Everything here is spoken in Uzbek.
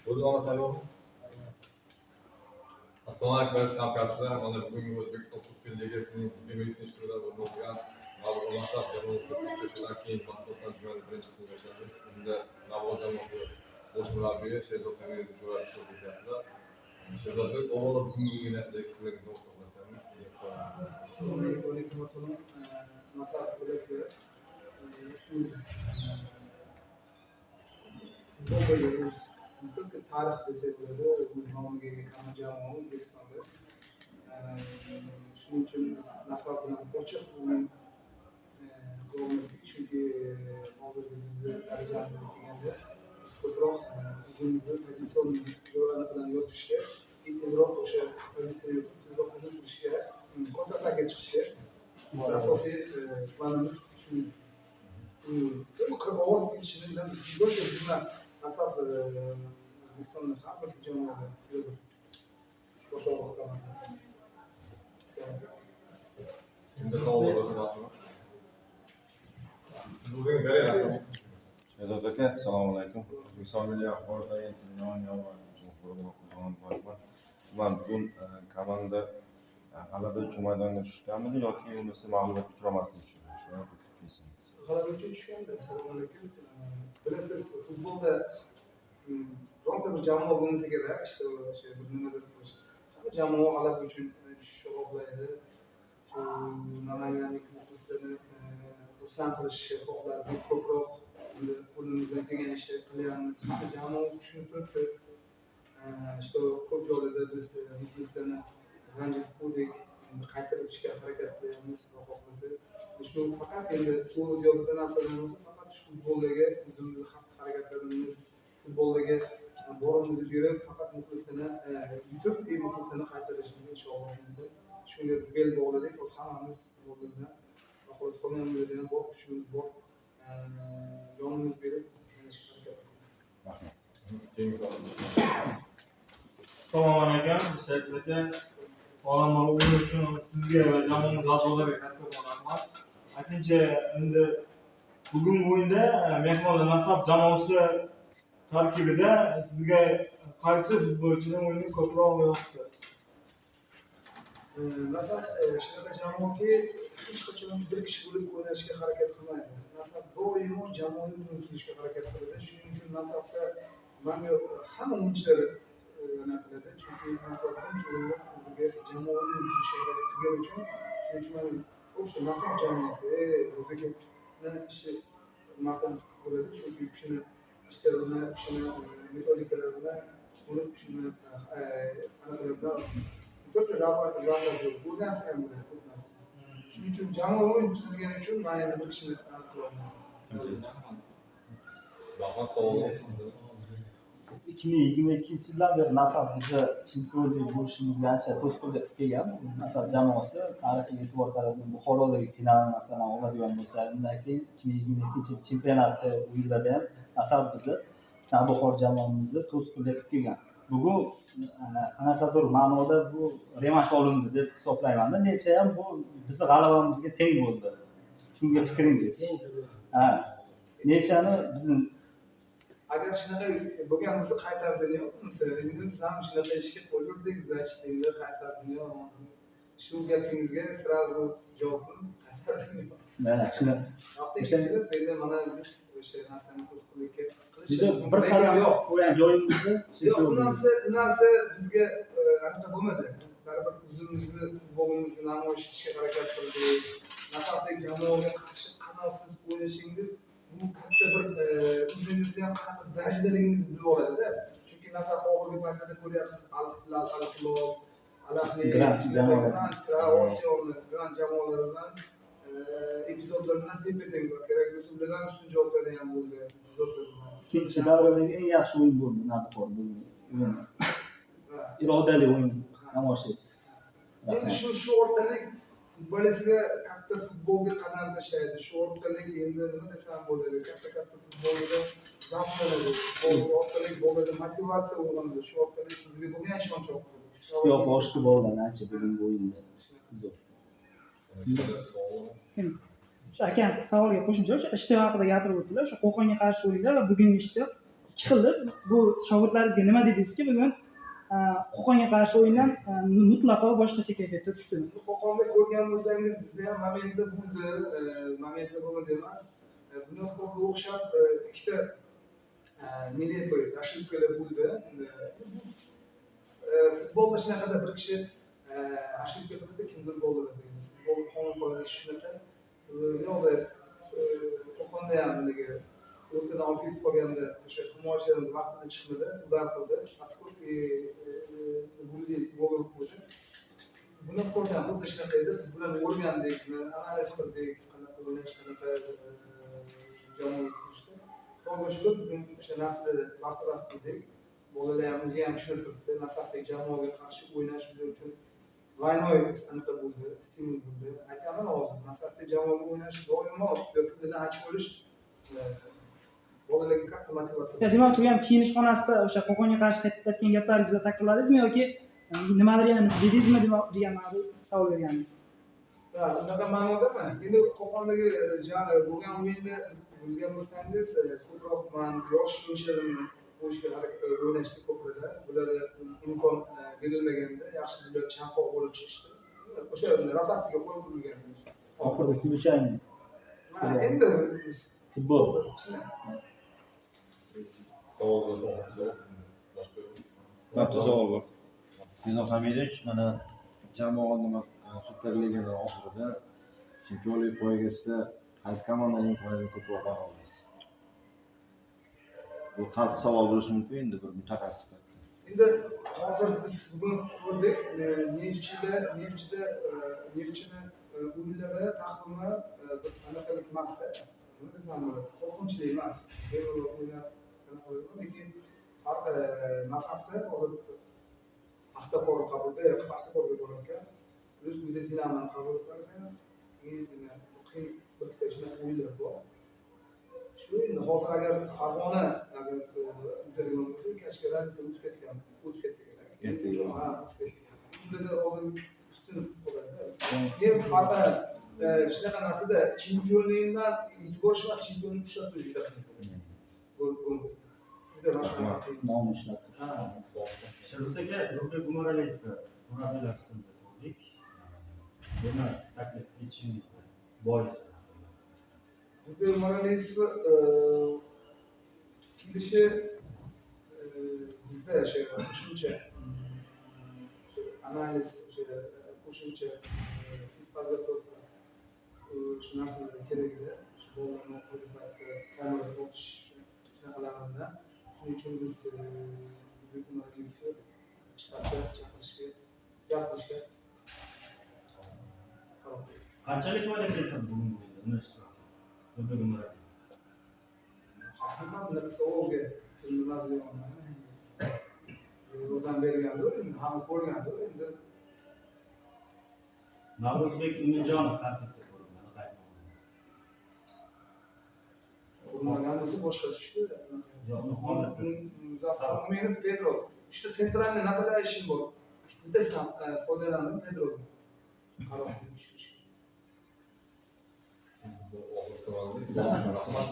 Bo'ldi, ona, tayyormi? Assalomu alaykum, aziz hamkasblar. Mana bugungi O'zbekiston Super Ligasining 27-turidan bo'lgan Navbahor Nasaf jamoasi uchrashuvidan keyin matbuot anjumani birinchisini boshlaymiz. Unda Navbahor jamoasi bosh murabbiyi Sherzod Hamidov Jo'rayev ishtirok etyaptilar. Sherzodbek, avvalo bugungi o'yin haqidagi fikrlarga to'xtalsangiz, keyin savol. Assalomu alaykum, alaykum assalom. Nasaf, bilasizlar, o'z futboldagi o'z не только tarix desak bo'ladi, o'z nomiga ega hamma jamoa O'zbekistonda. Shuning uchun biz Nasaf bilan ochiq o'yin qilolmasdik, chunki hozirgi bizni darajamizga kelganda biz ko'proq o'zimizni позиционный bilan yotishga, tezroq o'sha pozitsiyada yotib, tezroq hujum qilishga, kontrataga chiqishga. Biz asosiy planimiz shu. Qirg'oq ketishini bilan только bizni Nasaf O'zbekistonda har bir jamoada yo'q. Bosh og'riq komanda. Endi savollar bo'lsa, marhamat. Siz o'zingiz bering, rahmat. Sherzod aka, assalomu alaykum. O'zbekiston Milliy axborot agentligi. Man bugun komanda g'alaba uchun maydonga tushganmidi yoki bo'lmasa mag'lubiyatga uchramaslik uchun? Shuni aytib ketsangiz. G'alaba uchun tushgandi. Assalomu alaykum. Bilasiz, futbolda birorta bir jamoa bo'lmasa kerak, что o'sha bir nimadir qilish. Hamma jamoa g'alaba uchun tushishni xohlaydi. Shu namanganlik muxlislarni xursand qilishni xohlardik ko'proq. Endi qo'limizdan kelgan ishni qilyapmiz. Hamma jamoa tushunib turibdi, что ko'p joylarda biz muxlislarni ranjitib qo'ydik. Endi qaytarib chiqishga harakat qilyapmiz, Xudo xohlasa. Shu faqat endi so'z yo bitta narsadan bo'lsa, faqat shu futboldagi o'zimizni xatti harakatlarimiz, futboldagi borimizni berib, faqat muxlisini yutib, muxlisini qaytarishimiz inshaalloh mumkin. Shunga bel bog'ladik hozir hammamiz futbolda bilan. Xudo xohlasa, qolgan o'yinlarda ham bor kuchimiz bor, jonimiz berib o'ynashga harakat qilamiz. Rahmat. Keyingi savol. Assalomu alaykum, Sherzod aka. Avvalambor o'yin uchun sizga va jamoamiz a'zolariga kattakon rahmat. Aytingchi, endi bugungi o'yinda mehmonlar Nasaf jamoasi tarkibida sizga qaysi futbolchining o'yini ko'proq yoqdi? Nasaf shunaqa jamoaki, hech qachon bir kishi bo'lib o'ynashga harakat qilmaydi. Nasaf doimo jamoaviy o'yin tuzishga harakat qiladi. Shuning uchun Nasafda manga hamma o'yinchilar anaqa qiladi, chunki Nasaf birinchi o'rinda o'ziga jamoaviy o'yin tuzishga harakat qilgani uchun. Shuning uchun man o'sha Nasaf jamoasi o'ziga ishi ma'qul bo'ladi, chunki u kishini ishlari bilan, u kishini metodikalari bilan, uni kishini anaqalar bilan не только zavqlasi yo'q, o'rgansa ham bo'ladi ko'p narsa. Shuning uchun jamoa o'yin tuzilgani uchun man endi bir kishini aniq qila olmayman. Rahmat, savollar. 2022-yildan beri Nasaf bizni chempionlik bo'lishimizga ancha to'sqinlik qilib kelgan. Nasaf jamoasi tarixiga e'tibor qaratib, Buxorodagi finalni, masalan, oladigan bo'lsak, undan keyin 2022-yil chempionati o'yinlarida ham Nasaf bizni, Navbahor jamoamizni to'sqinlik qilib kelgan. Bugun qanaqadir ma'noda bu revansh olindi deb hisoblaymanda. Necha ham bu bizni g'alabamizga teng bo'ldi. Shunga fikringiz? Ha. Nechani bizni Agar shunaqa bo'lgan bo'lsa, qaytar dunyo bo'lmasa, endi biz ham shunaqa ishga qo'l urdik, значит, endi qaytar dunyo. Shu gapingizga сразу javobim: qaytar dunyo. Mana shuni Vaqti kelib, endi mana biz o'sha narsani to'sqinlikka juda qilishimiz bir mumkin. qadam Yo'q, qo'ygan joyimizda yo'q, chempion bu narsa, bu narsa bizga anaqa bo'lmadi. Biz baribir o'zimizni futbolimizni namoyish etishga harakat qildik. Nasafdek jamoaga qarshi qanotsiz o'ynashingiz bu katta bir o'zingizni ham qanaqa darajadaligingizni bilib oladida. Chunki Nasaf oxirgi paytlarda ko'ryapsiz, Al Hilal, Al Hilol, Al Ahli, Grand jamoalar. Grand Osiyoni grand jamoalari bilan epizodlar bilan tepa-teng, kerak bo'lsa, ulardan ustun javoblari ham bo'ldi epizodlar bilan. Ikkinchi davradagi eng yaxshi o'yin bo'ldi Navbahor bugun o'yin. Irodali o'yin namoyish etdi. Endi shu orqali futbolistlar katta futbolga qadam tashlaydi. Shu orqali endi nima desam bo'ladi, katta katta futbolda zavqlanadi. Futbol orqali bolada motivatsiya uyg'onadi. Shu orqali o'ziga bo'lgan ishonch ortadi. Ishtiyoq oshdi bolalarni ancha bugungi o'yinda. Zo'r. Savol. Shu akam savolga qo'shimcha, o'sha ishtiyoq haqida gapirib o'tdilar. O'sha Qo'qonga qarshi o'yinda va bugungi ishtiyoq. ikki xilda. Bu shogirdlaringizga nima dedingizki, bugun Qo'qonga qarshi o'yindan mutlaqo boshqacha kayfiyatda tushdi? Qo'qonda ko'rgan bo'lsangiz, bizda ham momentlar bo'ldi, momentlar bo'lmadi emas. Bunyodkorga o'xshab ikkita нелепый ошибка lar bo'ldi. Futbolda shunaqada, bir kishi ошибка qiladi, kimdir gol uradi. Futbol qonun qoidasi shunaqa. U yoqda Qo'qonda ham haligi o'rtadan olib ketib qolganda, o'sha himoyachilarimiz vaqtida chiqmadi, удар qildi. Отскок и Грузия gol urib qo'ydi. Bunyodkorda ham xuddi shunaqa edi. Biz bularni o'rgandik, buni analiz qildik, qanaqa o'ynash, qanaqa jamoaga kirishdi. Xudoga shukur, bugun o'sha narsani bartaraf qildik. Bolalar ham, o'zi ham tushunib turibdi. Nasafdagi jamoaga qarshi o'ynash bular uchun двойной anaqa bo'ldi, stimul bo'ldi. Aytaman hozir, Nasafdagi jamoaga o'ynash doimo yoki undan ochko olish bolalarga katta motivatsiya. Ya, demoqchi, bu ham kiyinish xonasida o'sha Qo'qonga qarshi aytgan gaplaringizni takrorladingizmi yoki nimadir yana dedingizmi degan ma'noda savol bergandim. Ha, unaqa ma'nodami? Endi Qo'qondagi bo'lgan o'yinda bilgan bo'lsangiz, ko'proq man yosh o'yinchilarimni qo'yishga harakat, o'ynashdi ko'proqda. Bularga imkon berilmaganda, yaxshi, bular chanqoq bo'lib chiqishdi. O'sha rotatsiyaga qo'yib turilgan. Oxirida случайный. Ha, endi Futbol. Savol bo'lsa, oxirgi savol. Boshqa yo'q. Bitta savol bor. Nizom Hamidovich, mana jamoa nima, Superligani oxirida chempionlik poygasida qaysi komandani imkoniyatini ko'proq baholaysiz? Bu qaysi savol bo'lishi mumkin endi bir mutaxassis sifatida? Endi hozir biz bugun ko'rdik, Neftchida Neftchini o'yinlari taqvimi bir anaqalik emasda. Nima desam bo'ladi? Qo'rqinchli emas. Bemalol o'ynab anaqa bo'ladi. Lekin farq Nasafda hozir Paxtakor qabul, Paxtakorga borar ekan. Plyus uyda Dinamoni qabul qilar ekan. Keyin qiyin bir ikkita shunaqa o'yinlar bor. Shu endi hozir agar Farg'ona agar yutadigan bo'lsa, ikki разница o'tib ketgan, o'tib ketsa kerak. Ertaga. Ha, o'tib ketsa kerak. Unda hozir ustun qoladi. Men farqi shunaqa narsada, chempionlikdan yutib borish emas, chempionlik ushlab turish juda qiyin bo'ladi. Gol gol. Juda mana shu narsa qiyin. Nomni ushlab. Ha. Sherzod aka, Nurbek Umaraliyevni murabbiylar sifatida ko'rdik. Buni taklif etishingizni boisi? Nurbek Umaraliyev kelishi bizda o'sha qo'shimcha o'sha analiz, o'sha qo'shimcha физподготовка, shu narsalar kerak edi. Shu bolalarni oxirgi paytda tomir otish shunaqalaridan. Shuning uchun biz Nurbek Umaraliyevni shtabga chaqirishga, gap qilishga qaror qildik. Qanchalik foyda keltirdi bugungi o'yinda uni ishtiroki? Nurbek Umaraliyev. Haqiqatan bunaqa savolga nima deyapman? Yordam bergandir, endi hamma ko'rgandir, endi. Navruzbek Umidjonov tarkibda ko'rinmadi qayta o'yinda. Ko'rmagan bo'lsa, boshqa tushdi. Yo'q, uni holati. Muzaffar Mo'minov, Pedro. Uchta центральный нападающий bor. Bittasidan foydalandim, Pedro. Qaror qilib tushirish. Bu oxirgi savolimiz. Rahmat.